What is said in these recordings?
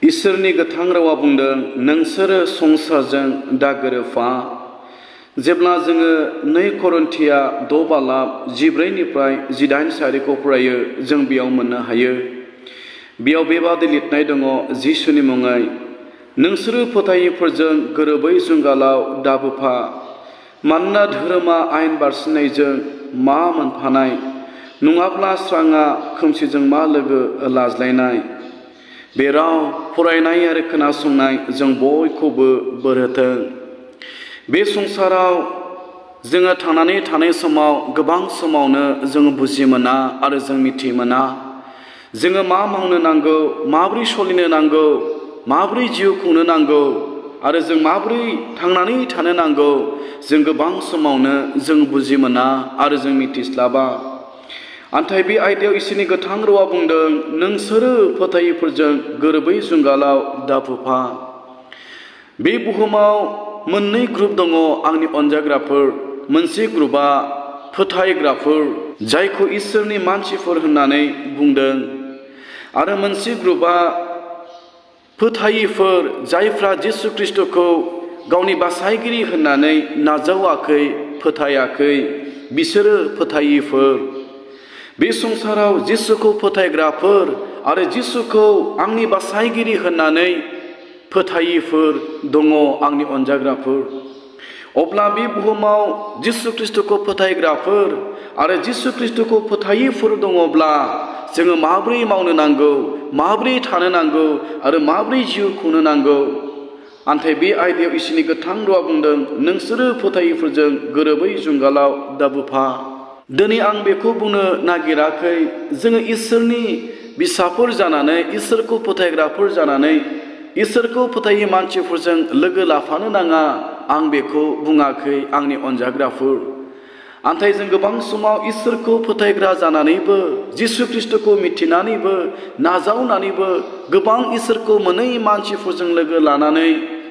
इसोरनि गोथां रावा बुंदों, नोंसोरो संसारजों दा गोरोबफा। जेब्ला जोङो 2 करिन्थिया 6:14-18 सारिखौ फरायो, जों बेयाव मोननो हायो। बेयाव बेबादि लिरनाय दङ, जिसुनि मुङै, नोंसोरो फोथायिफोरजों गोरोबै जुंगालाव दाबोफा। मानोना धोरोमा आयेन बारसिननायजों मा मोनफानाय, नङाब्ला स्राङा खोमसिजों मा लोगो लाज्लायनाय। बे राव फरायनाय आरो खोनासंनाय जों बयखौबो बोर होथों। बे संसाराव जोङो थांनानै थानाय समाव गोबां समावनो जों बुजि मोना आरो जों मिथि मोना। जोङो मा मावनो नांगौ, माबोरै सोलिनो नांगौ, माबोरै जिउ खुंनो नांगौ आरो जों माबोरै थांनानै थानो नांगौ, जों गोबां समावनो जों बुजि मोना आरो जों मिथिस्लाबा। नाथाय बे आयदायाव इसोरनि गोथां रावा बुंदों, नोंसोरो फोथायिफोरजों गोरोबै जुंगालाव दाबोफा। बे बुहुमाव मोननै ग्रुप दङ आंनि अनजाग्राफोर। मोनसे ग्रुपआ फोथायग्राफोर, जायखौ इसोरनि मानसिफोर होननानै बुंदों, आरो मोनसे ग्रुपआ फोथायिफोर, जायफ्रा जिसु ख्रीष्टखौ गावनि बासायगिरि होननानै नाजावाखै, फोथायाखै, बिसोरो फोथायिफोर। बे संसाराव जिसुखौ फोथायग्राफोर आरो जिसुखौ आंनि बासायगिरि होननानै फोथायिफोर दङ आंनि अनजाग्राफोर। अब्ला बे बुहुमाव जिसु ख्रीष्टखौ फोथायग्राफोर आरो जिसु ख्रीष्टखौ फोथायिफोर दङब्ला जोङो माबोरै मावनो नांगौ, माबोरै थानो नांगौ आरो माबोरै जिउ खुंनो नांगौ। नाथाय बे आयदायाव इसोरनि गोथां रावा बुंदों, नोंसोरो फोथायिफोरजों गोरोबै जुंगालाव दाबोफा। दिनै आं बेखौ बुंनो नागिराखै, जोङो इसोरनि बिसाफोर जानानै, इसोरखौ फोथायग्राफोर जानानै इसोरखौ फोथायि मानसिफोरजों लोगो लाफानो नाङा, आं बेखौ बुङाखै आंनि अनजाग्राफोर। नाथाय जों गोबां समाव इसोरखौ फोथायग्रा जानानैबो, जिसु ख्रीष्टखौ मिथिनानैबो, नाजावनानैबो गोबां इसोरखौ मोनै मानसिफोरजों लोगो लानानै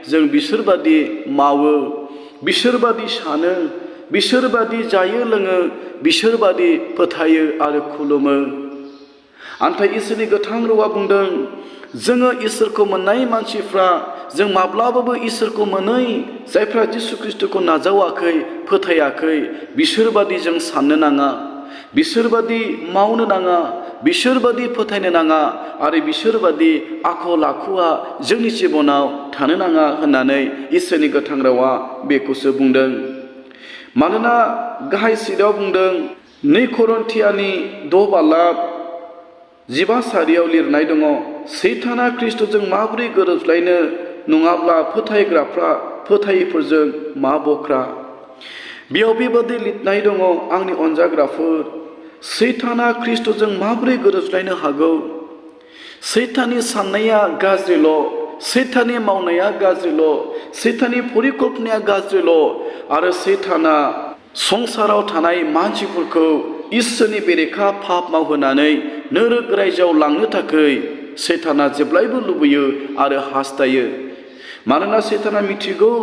जों बिसोरबादि मावो, बिसोरबादि सानो, बिसोरबादि जायो लोङो, बिसोरबादि फोथायो आरो खुलुमो। नाथाय इसोरनि गोथां रावा बुंदों, जोङो इसोरखौ मोननाय मानसिफ्रा, जों माब्लाबाबो इसोरखौ मोनै, जायफ्रा जिसु ख्रीष्टखौ नाजावाखै, फोथायाखै, बिसोरबादि जों साननो नाङा, बिसोरबादि मावनो नाङा, बिसोरबादि फोथायनो नाङा आरो बिसोरबादि आखल आखुआ जोंनि जिबनाव थानो नाङा होननानै इसोरनि गोथां रावा बेखौसो बुंदों। मानोना गाहाय सिटआव बुंदों, 2 करिन्थियानि 6:15 सारियाव लिरनाय दङ, सैताना ख्रीष्टजों माबोरै गोरोबज्लायनो, नङाब्ला फोथायग्राफ्रा फोथायिफोरजों मा बख्रा। बेयाव बेबादि लिरनाय दङ, आंनि अनजाग्राफोर, सैताना ख्रीष्टजों माबोरै गोरोबज्लायनो हागौ। सैताननि साननाया गाज्रिल', सैताननि मावनाया गाज्रिल', सैताननि परिकल्पनाया गाज्रिल', आरो सैताना संसाराव थानाय मानसिफोरखौ इसोरनि बेरेखा पाप मावहोनानै नोरक रायजोआव लांनो थाखाय सैताना जेब्लायबो लुबैयो आरो हास्थायो। मानोना सैताना मिथिगौ,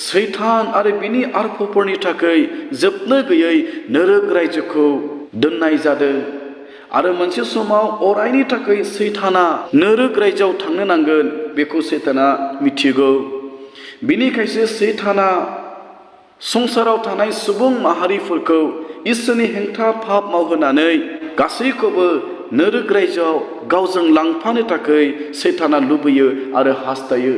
सैतान आरो बिनि आर्फफोरनि थाखाय जोबनो गैयै नोरक रायजोखौ दोननाय जादों, आरो मोनसे समाव अरायनि थाखाय सैताना नोरक रायजोआव थांनो नांगोन, बेखौ सैताना मिथिगौ। बिनिखायसो सैताना संसाराव थानाय सुबुं माहारिफोरखौ इसोरनि हेंथा पाप मावहोनानै गासैखौबो नोरक रायजोआव गावजों लांफानो थाखाय सैताना लुबैयो आरो हास्थायो।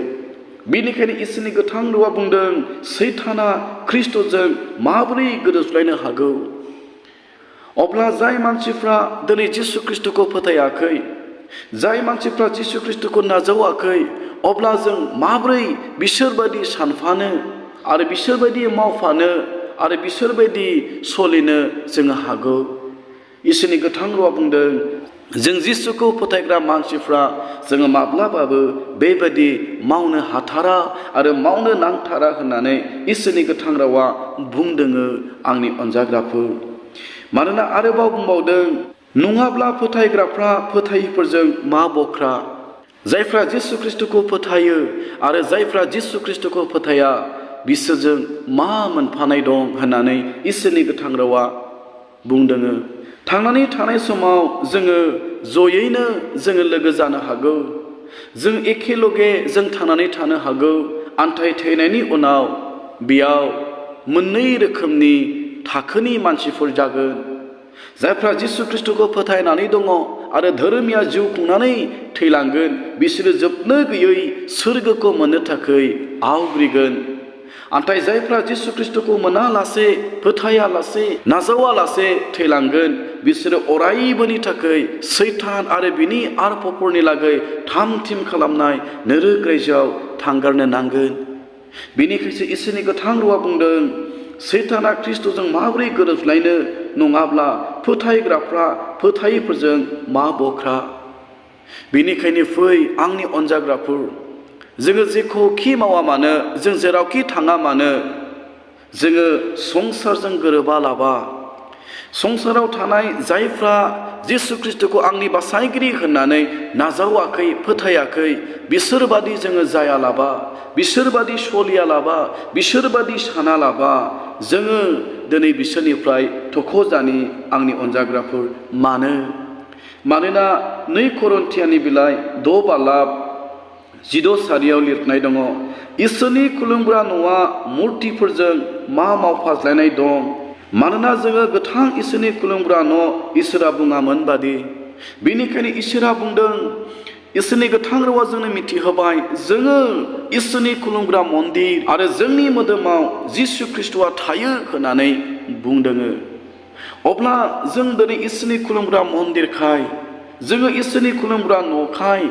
बेनिखायनो इसोरनि गोथां रावा बुंदों, सैताना ख्रीष्टजों माबोरै गोरोबज्लायनो हागौ। अब्ला जाय मानसिफ्रा दिनै जिसु ख्रीष्टखौ फोथायाखै, जाय मानसिफ्रा जिसु ख्रीष्टखौ नाजावाखै, अब्ला जों माबोरै बिसोरबायदि सानफानो आरो बिसोरबायदि मावफानो आरो बिसोरबायदि सोलिनो जोङो हागौ। इसोरनि गोथां रावा बुंदों, जों जिसुखौ फोथायग्रा मानसिफ्रा जोङो माब्लाबाबो बेबायदि मावनो हाथारा आरो मावनो नांथारा होननानै इसोरनि गोथां रावा बुंदों आंनि अनजाग्राफोर। मानोना आरोबाव बुंबावदों, नङाब्ला फोथायग्राफ्रा फोथायिफोरजों मा बख्रा। जायफ्रा जिसु ख्रीष्टखौ फोथायो आरो जायफ्रा जिसु ख्रीष्टखौ फोथाया, बिसोरजों मा मोनफानाय दं होननानै इसोरनि गोथां रावा बुंदों। थांनानै थानाय समाव जोङो जयैनो जोङो लोगो जानो हागौ, जों एखेलगे जों थांनानै थानो हागौ आन्थाय थैनायनि उनाव बेयाव मोननै रोखोमनि थाखोनि मानसिफोर जागोन जायफ्रा जिसु ख्रिस्टखौ फोथायनानै दङ आरो धोरोमिया जिउ खुंनानै थैलांगोन बिसोरो जोबनो गैयै सोरगोखौ मोननो थाखाय आवग्रिगोन आन्थाय जायफ्रा जिसु ख्रिस्टखौ मोनालासे फोथायालासे नाजावालासे थैलांगोन बिसोरो अरायबोनि थाखाय सैतान आरो बिनि आरफफोरनि लागै थाम थिम खालामनाय नोरोग रायजोआव थांगारनो नांगोन बेनिखायसो इसोरनि गोथां रावा बुंदों सैताना ख्रिस्टजों माबोरै गोरोबलायनो नङाब्ला फोथायग्राफ्रा फोथायिफोरजों मा बख्रा बेनिखायनो फै आंनि अनजाग्राफोर जोङो जेखौखि मावा मानो जों जेरावखि थाङा मानो जोङो संसारजों गोरोबालाबा संसाराव थानाय जायफ्रा जिसु ख्रिस्टखौ आंनि बासायगिरि होननानै नाजावाखै फोथायाखै बिसोरबादि जोङो जायालाबा बिसोरबादि सलियालाबा बिसोरबादि सानालाबा जोङो दिनै बिसोरनिफ्राय थख'जानि आंनि अनजाग्राफोर मानोना 2 करिन्थियानि बिलाइ 6 बालाब 16 सारियाव लिरनाय दङ इसोरनि खुलुमग्रा न'आ मुर्तिफोरजों मा मावफाज्लायनाय दं मानोना जोङो गोथां इसोरनि खुलुमग्रा न' इसोरा बुङामोन बादि बेनिखायनो इसोरा बुंदों इसोरनि गोथां रावा जोंनो मिथिहोबाय जोङो इसोरनि खुलुमग्रा मन्दिर आरो जोंनि मोदोमाव जिसु ख्रिस्टआ थायो होननानै बुंदों अब्ला जों दिनै इसोरनि खुलुमग्रा मन्दिरखाय जोङो इसोरनि खुलुमग्रा न'खाय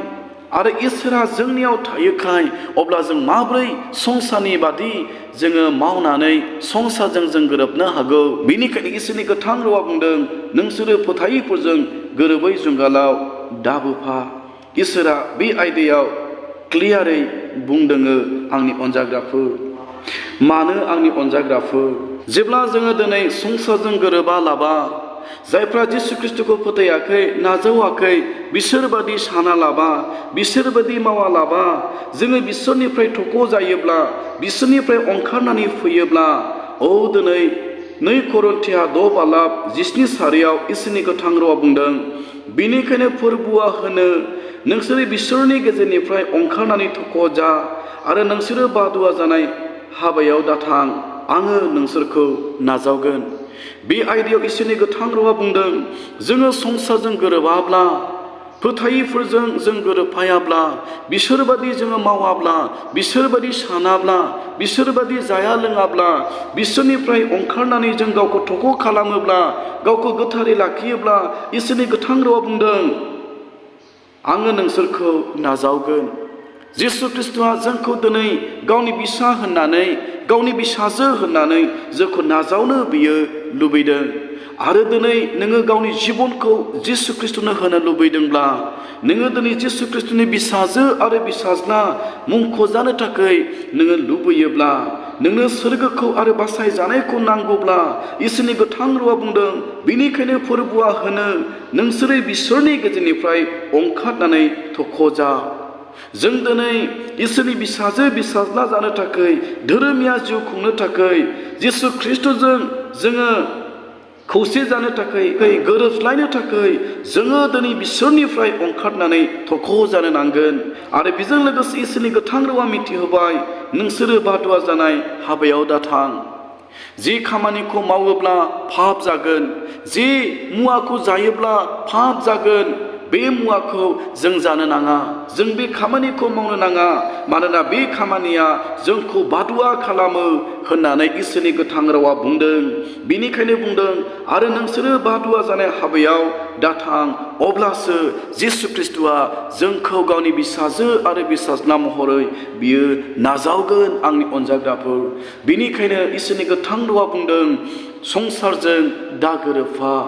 आरो इसोरा जोंनियाव थायोखाय अब्ला जों माब्रै संसारनि बादि जोङो मावनानै संसारजों जों गोरोबनो हागौ बेनिखायनो इसोरनि गोथां रावा बुंदों नोंसोरो फोथायिफोरजों गोरोबै जुंगालाव दाबोफा इसोरा बे आयदायाव क्लियारै बुंदों आंनि अनजाग्राफोर मानो आंनि अनजाग्राफोर जेब्ला जोङो दिनै संसारजों गोरोबालाबा जायफ्रा जिसु ख्रिस्टखौ फोथायाखै नाजावाखै बिसोरबादि सानालाबा बिसोरबादि मावालाबा जोङो बिसोरनिफ्राय थख' जायोब्ला बिसोरनिफ्राय ओंखारनानै फैयोब्ला दिनै 2 करिन्थिया 6 बालाब 17 सारियाव इसोरनि गोथां रावा बुंदों बेनिखायनो फोरबुआ होनो नोंसोरो बिसोरनि गेजेरनिफ्राय ओंखारनानै थख' जा आरो नोंसोरो बादुवा जानाय हाबायाव दाथां आङो नोंसोरखौ नाजावगोन बे आयदायाव इसोरनि गोथां रावा बुंदों जोङो संसारजों गोरोबाब्ला फोथायिफोरजों जों गोरोबफायाब्ला बिसोरबादि जोङो मावाब्ला बिसोरबादि सानाब्ला बिसोरबादि जाया लोङाब्ला बिसोरनिफ्राय ओंखारनानै जों गावखौ थख' खालामोब्ला गावखौ गोथारै लाखियोब्ला इसोरनि गोथां रावा बुंदों आङो नोंसोरखौ नाजावगोन जिसु ख्रिस्टआ जोंखौ दिनै गावनि बिसा होननानै गावनि बिसाजो होननानै जोंखौ नाजावनो बियो लुबैदों आरो दिनै नोङो गावनि जिबनखौ जिसु ख्रिस्टनो होनो लुबैदोंब्ला नोङो दिनै जिसु ख्रिस्टनि बिसाजो आरो बिसाज्ला मुंख'जानो थाखाय नोङो लुबैयोब्ला नोंनो सोरगोखौ आरो बासायजानायखौ नांगौब्ला इसोरनि गोथां रावा बुंदों बेनिखायनो फोरबुआ होनो नोंसोरो बिसोरनि गेजेरनिफ्राय ओंखारनानै थख' जा जों दिनै इसोरनि बिसाजो बिसाज्ला जानो थाखाय धोरोमिया जिउ खुंनो थाखाय जिसु ख्रिस्टजों जोङो खौसे जानो थाखाय गोरोबलायनो थाखाय जोङो दिनै बिसोरनिफ्राय ओंखारनानै थख' जानो नांगोन आरो बेजों लोगोसे इसोरनि गोथां रावा मिथिहोबाय नोंसोरो बादुवा जानाय हाबायाव दाथां जि खामानिखौ मावोब्ला पाप जागोन जि मुवाखौ जायोब्ला पाप जागोन बे मुवाखौ जों जानो नाङा जों बे खामानिखौ मावनो नाङा मानोना बे खामानिया जोंखौ बादुवा खालामो होननानै इसोरनि गोथां रावा बुंदों बेनिखायनो बुंदों आरो नोंसोरो बादुवा जानाय हाबायाव दाथां अब्लासो जिसु ख्रिस्टआ जोंखौ गावनि बिसाजो आरो बिसाज्ला महरै बियो नाजावगोन आंनि अनजाग्राफोर बेनिखायनो इसोरनि गोथां रावा बुंदों संसारजों दा गोरोबफा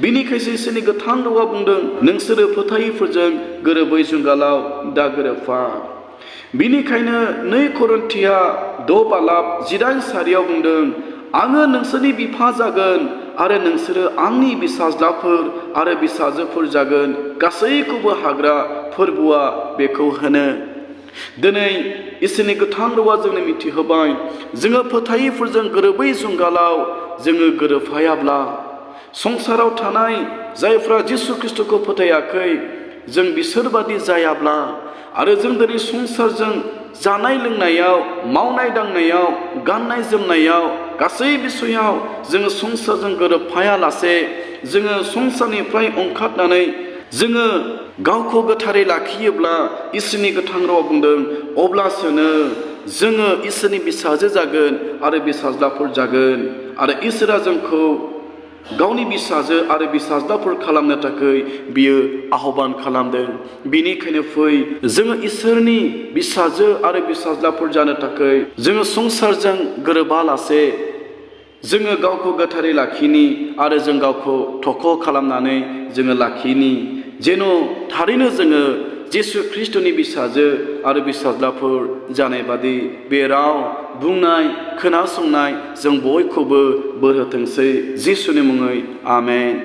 बिनिखायसो इसोरनि गोथां रावा बुंदों नोंसोरो फोथायिफोरजों गोरोबै जुंगालाव दा गोरोबफा बिनिखायनो 2 करिन्थिया 6 बालाब 18 सारियाव बुंदों आङो नोंसोरनि बिफा जागोन आरो नोंसोरो आंनि बिसाज्लाफोर आरो बिसाजोफोर जागोन गासैखौबो हाग्रा फोरबुआ बेखौ होनो दिनै इसोरनि गोथां रावा जोंनो मिथिहोबाय जोङो फोथायिफोरजों गोरोबै जुंगालाव जोङो गोरोबफायाब्ला संसाराव थानाय जायफ्रा जिसु ख्रिस्टखौ फोथायाखै जों बिसोरबादि जायाब्ला आरो जों दिनै संसारजों जानाय लोंनायाव मावनाय दांनायाव गाननाय जोमनायाव गासै बिसयाव जोङो संसारजों गोरोबफायालासे जोङो संसारनिफ्राय ओंखारनानै जोङो गावखौ गोथारै लाखियोब्ला इसोरनि गोथां रावा बुंदों अब्लासोनो जोङो इसोरनि बिसाजो जागोन आरो बिसाज्लाफोर जागोन आरो इसोरा जोंखौ गावनि बिसाजो आरो बिसाज्लाफोर खालामनो थाखाय बियो आह्वान खालामदों। बिनिखायनो फै जोङो इसोरनि बिसाजो आरो बिसाज्लाफोर जानो थाखाय जोङो संसारजों गोरोबालासे जोङो गावखौ गोथारै लाखिनि आरो जों गावखौ थख' खालामनानै जोङो लाखिनि जेन' थारैनो जोङो जिसु ख्रिस्ट'नि बिसाजो आरो बिसाज्लाफोर जानाय बादि बे राव बुंनाय खोनासंनाय जों बयखौबो बोर होथोंसै जिसुनि मुङै आमेन।